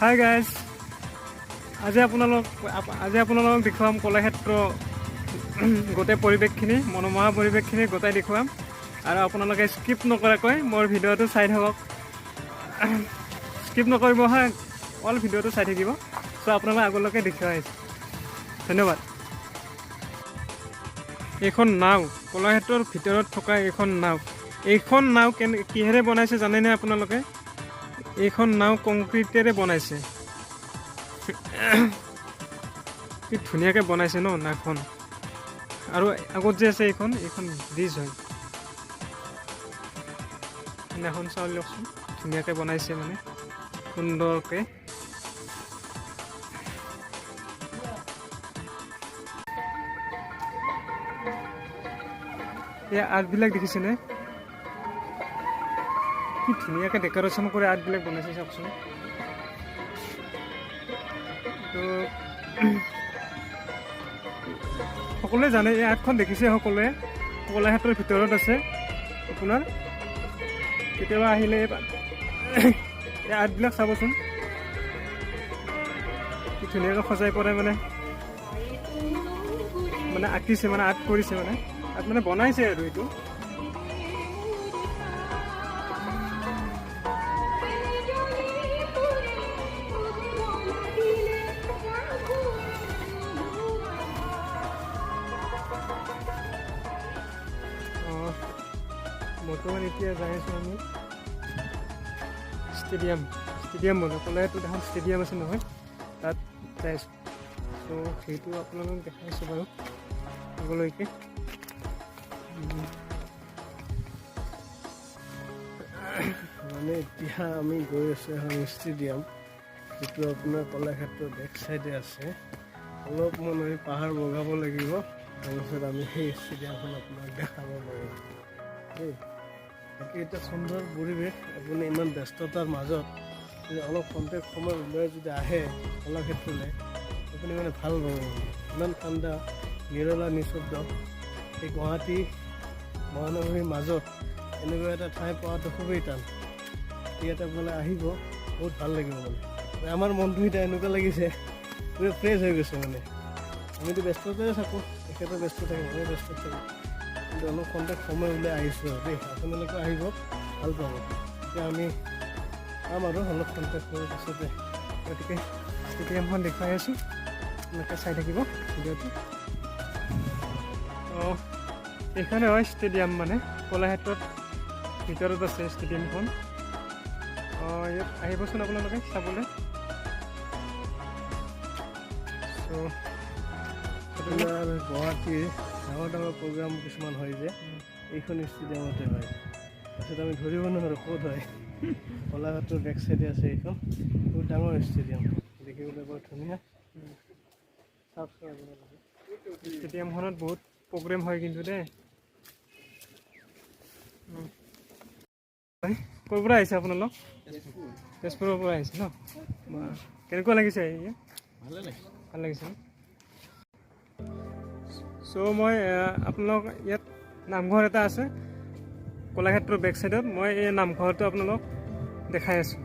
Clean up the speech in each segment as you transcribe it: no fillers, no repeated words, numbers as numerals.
Hi guys, আজি আপোনালোকক দেখুৱাম কলাক্ষেত্ৰ গোটেই পৰিৱেশখিনি, মনোমোহা পৰিৱেশখিনি গোটেই দেখুৱাম। আৰু আপোনালোকে স্কিপ নকৰাকৈ মোৰ ভিডিঅ'টো চাই থাকক। স্কিপ নকৰিব হা, অল ভিডিঅ'টো চাই থাকিব। চ' আপোনালোক আগলৈকে দেখুৱাই আছোঁ। ধন্যবাদ। এইখন নাও, কলাক্ষেত্ৰৰ ভিতৰত থকা এইখন নাও। এইখন নাও কেনে কিহেৰে বনাইছে জানেনে আপোনালোকে? এইখন নাও কংক্ৰিটেৰে বনাইছে। কি ধুনীয়াকৈ বনাইছে ন নাওখন! আৰু আগত যে আছে এইখন, এইখন ব্ৰিজ হয়। নাওখন চাই লওকচোন, ধুনীয়াকৈ বনাইছে মানে সুন্দৰকৈ। এই আৰ্টবিলাক দেখিছেনে? কি ধুনীয়াকৈ ডেক'ৰেশ্যন কৰি আৰ্টবিলাক বনাইছে, চাওকচোন। তো সকলোৱে জানে, এই আৰ্টখন দেখিছে সকলোৱে। কলাক্ষেত্ৰৰ ভিতৰত আছে আপোনাৰ। কেতিয়াবা আহিলে এই আৰ্টবিলাক চাবচোন, কি ধুনীয়াকৈ সজাই পৰাই মানে মানে আঁকিছে, মানে আৰ্ট কৰিছে, মানে আৰ্ট মানে বনাইছে। আৰু এইটো বৰ্তমান এতিয়া যাই আছোঁ আমি ষ্টেডিয়াম। ষ্টেডিয়াম বনাই কলাক্ষেত্ৰত এখন ষ্টেডিয়াম আছে নহয়, তাত যাই আছোঁ। চ' সেইটো আপোনালোকক দেখাইছোঁ বাৰু আগলৈকে। মানে এতিয়া আমি গৈ আছোঁ এখন ষ্টেডিয়াম, যিটো আপোনাৰ কলাক্ষেত্ৰৰ বেক চাইডে আছে। অলপমান আমি পাহাৰ বগাব লাগিব, তাৰপিছত আমি সেই ষ্টেডিয়ামখন আপোনাক দেখাব পাৰিম দেই। বাকী এটা সুন্দৰ পৰিৱেশ। আপুনি ইমান ব্যস্ততাৰ মাজত যদি অলপ খন্তেক সময় উলিয়াই যদি আহে কলাক্ষেত্ৰলৈ, আপুনি মানে ভাল পাব। মানে ইমান ঠাণ্ডা, নিৰলা, নিঃশব্দ। এই গুৱাহাটী মহানগৰীৰ মাজত এনেকুৱা এটা ঠাই পোৱাটো খুবেই টান। ইয়াত আপোনালোকে আহিব, বহুত ভাল লাগিব। মানে আমাৰ মনটো এতিয়া এনেকুৱা লাগিছে, পুৰা ফ্ৰেছ হৈ গৈছে। মানে আমিতো ব্যস্ততাৰে থাকোঁ, তেখেতো ব্যস্ত থাকে, ময়ো ব্যস্ত থাকোঁ, কিন্তু অলপ খন্তেক সময় উলিয়াই আহিছোঁ আৰু দেই। আপোনালোকেও আহিব, ভাল পাব। এতিয়া আমি পাম আৰু অলপ খন্তেক সময়ৰ পিছতে। গতিকে ষ্টেডিয়ামখন দেখুৱাই আছোঁ, আপোনালোকে চাই থাকিব ভিডিঅ'টো। অঁ, এইখনে হয় ষ্টেডিয়াম, মানে কলাক্ষেত্ৰত ভিতৰত আছে ষ্টেডিয়ামখন। অঁ, ইয়াত আহিবচোন আপোনালোকে চাবলৈ। চ' আপোনাৰ গুৱাহাটীৰ ডাঙৰ ডাঙৰ প্ৰগ্ৰাম কিছুমান হয় যে, এইখন ষ্টেডিয়ামতে হয়। তাৰপিছত আমি ধৰিব নোৱাৰোঁ ক'ত হয়। কলাক্ষেত্ৰৰ বেক চাইডে আছে এইখন। বহুত ডাঙৰ ষ্টেডিয়াম, দেখিবলৈ বৰ ধুনীয়া। চাওকচোন আপোনালোকে। ষ্টেডিয়ামখনত বহুত প্ৰগ্ৰেম হয় কিন্তু দেই। ক'ৰ পৰা আহিছে আপোনালোক? তেজপুৰৰ পৰা আহিছে ন? বাহ, কেনেকুৱা লাগিছে আহি ইয়াত? ভালে লাগিছে। ভাল লাগিছে ন? চ' মই আপোনালোক ইয়াত নামঘৰ এটা আছে কলাক্ষেত্ৰৰ বেক চাইডত, মই এই নামঘৰটো আপোনালোক দেখাই আছোঁ।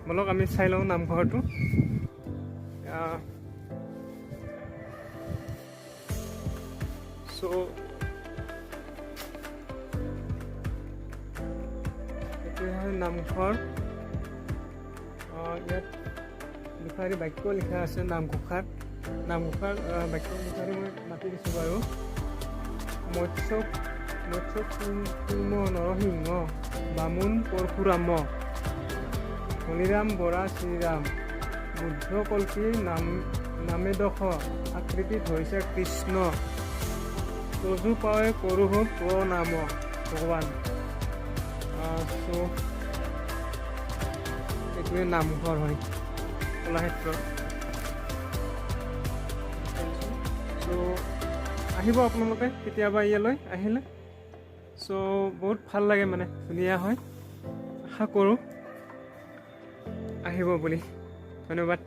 ব'লক, আমি চাই লওঁ নামঘৰটো। চ' এইটোৱে হয় নামঘৰ। ইয়াত দুষাৰি বাক্য লিখা আছে নামঘোষাত। নামঘোষাৰ বাক্য দুষাৰি মই মাতি দিছোঁ বাৰু। মৎস্য মৎস্য কুৰ্ম নৰসিংহ বামুণ পৰশুৰাম, হলিৰাম বৰা শ্ৰীৰাম, বুদ্ধ কল্কীৰ নাম নামে দশ আকৃতিত হৈছে কৃষ্ণ, তজু পাৱে কৰোহো প্ৰণাম ভগৱান। চ' এইটোৱে নামঘৰ হয় কলাক্ষেত্ৰৰ। চ' আহিব আপোনালোকে কেতিয়াবা ইয়ালৈ আহিলে। চ' বহুত ভাল লাগে, মানে ধুনীয়া হয়। আশা কৰোঁ আহিব বুলি। ধন্যবাদ।